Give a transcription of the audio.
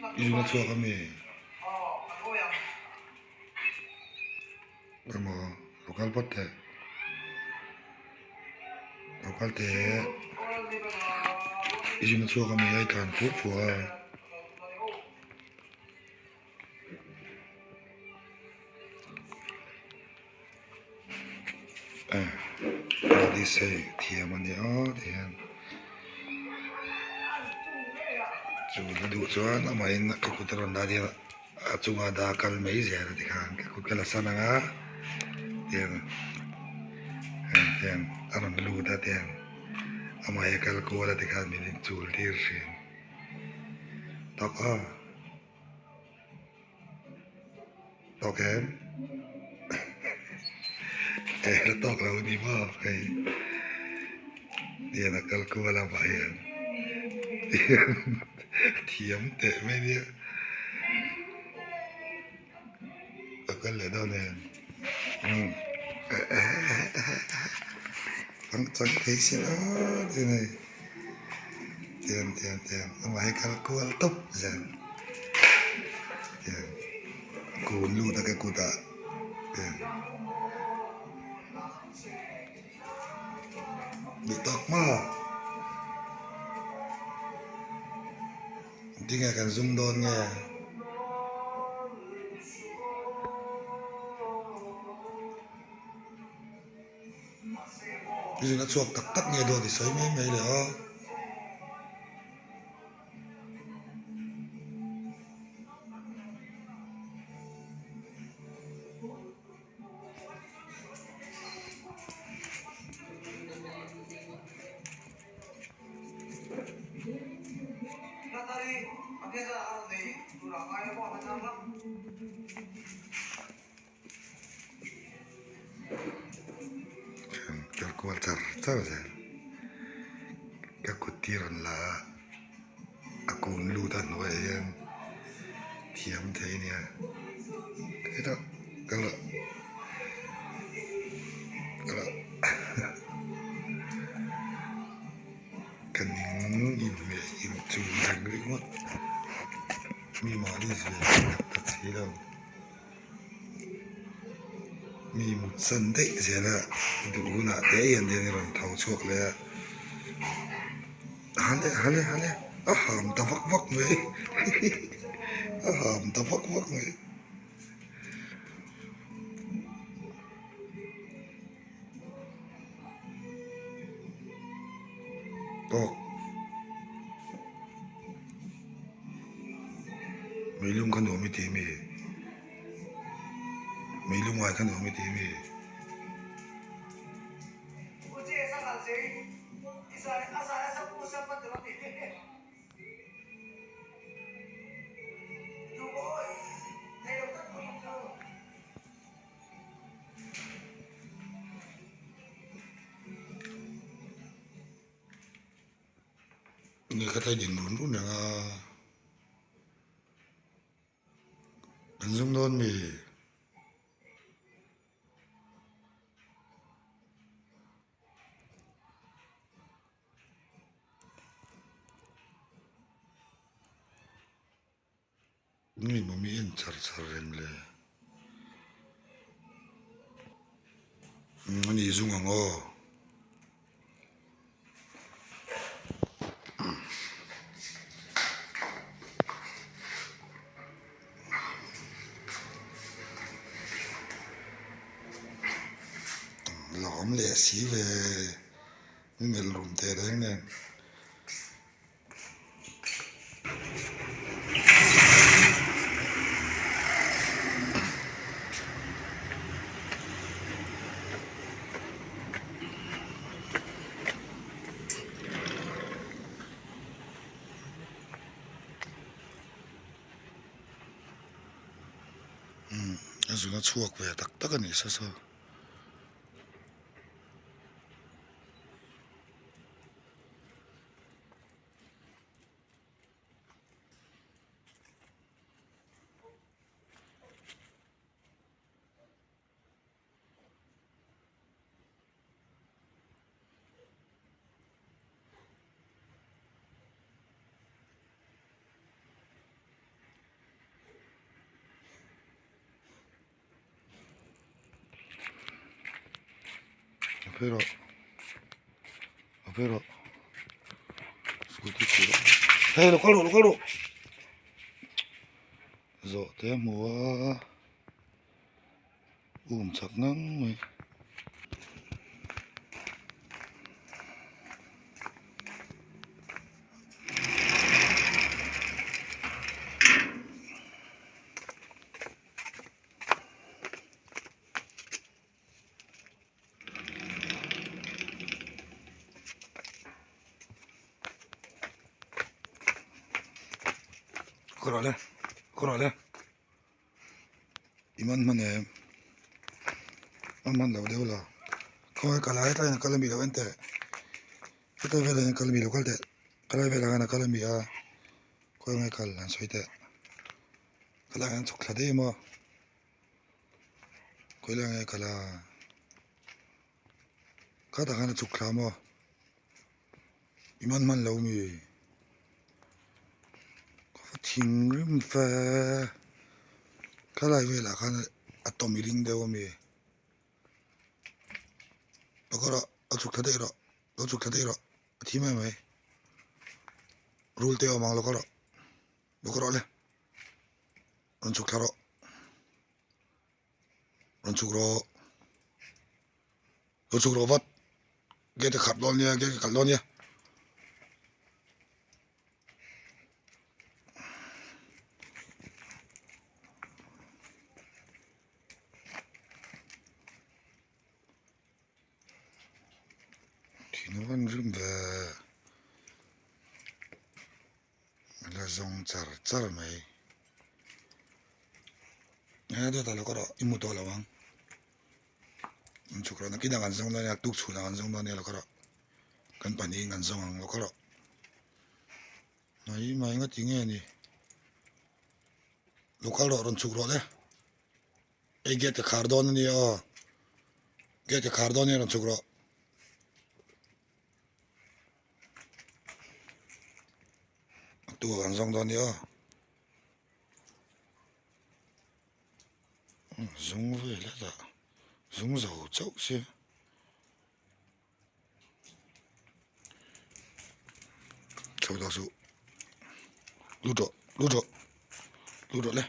I zun a chhuak ami? Emaw lo kal phawt teh. Lo kal teh. I zun a chhuak ami a i tlan fuh fuh a. Sei thiam a ni a tihian chu la duh chuan amahin ka kut a rawn dah hian a chunga dah kal mai zel a tikhan ka kut ka la san ang a tiang tiang a rawn lut a tiang amah hi a kal kual a tikhan min inchul tir thin tak a. Tawk em? Eh la tawk lo ni maw hei tian a kal kual a mah hian tian a thiam teh mai nia a kal leh dawn em umm ang chang thei si lo tian hei tian tian tian amah hi kal kual tawp zel. Kun lut a ka kutah duh tak maw tinge kan zum dawn nge zun a chhuak tak tak nge dawt i sawi mai mai le aw. Kal kual char char zel ka kut tir an la a a kun lut a hnuaiah hian thiam thei ania hetah ka la ka la ka ning inhmeh inchul reng ringawt mi mahni zir tak tak si lo. Mi mut san daih zel a duh hunah te hian hian i rawn tho chhuak leh a hale hale hale a ham ta vak vak mai a ham ta vak vak mai. Tawk meilum kha nuam i ti mi meilum ngai kha nuam i ti mi. Ni kha tlai din run run reng a an zum dawn mi. Nge maw mi en char char reng le? Umm ani zung ang aw. Lawm leh si ve mi melh rum teh reng nen. A zun a chhuak ve tak tak a ni sa sa. Phei rawh a phei rawh scooty chu hei lo kal rawh lo kal rawh zawh te a hmu a um chak ngang mai. Kawr ah le kawr ah le i man hman em a man lo deuh lo khawnge ka lai tlaiin a kal ami lo en teh hetlai velah hian a kal ami lo kal teh helai velah hian a kal ami a khawnge kal an sawi teh helaiah hian chhuk thla daih a maw. Khawi nge kal a khatah khan a chhuk thla maw i man hman lo mi ka va thinrim fe khalai velah khan a tawm i ring deuh ami lo kal rawh a chhuk thla daih rawh lo chhuk thla daih rawh a thi mai mai rul te a awm ang lo kal rawh lo kal rawh le. Rawn chhuk thla rawh rawn chhuk rawh rawn chhuk rawh vat gate a khat dawn nia gate a kalh dawn nia. Thin a van rim ve. A la zawng char char mai he dawtah lo ka rawh i hmu tawh lo ang an chhuk rawh nakin ah kan zawng dawn nia tuk chhunah kan zawng dawn nia lo ka rawh kan pahnihin kan zawng ang lo ka rawh mai mai nga ti nge ni lo kal rawh rawn chhuk rawh le hei gate ka khar dawn ania aw gate ka khar dawn ania rawn chhuk rawh. Tu an zawng dawn nia zung vel hetah zung zo chauh se chho ta suh lut rawh lut rawh lut rawh le.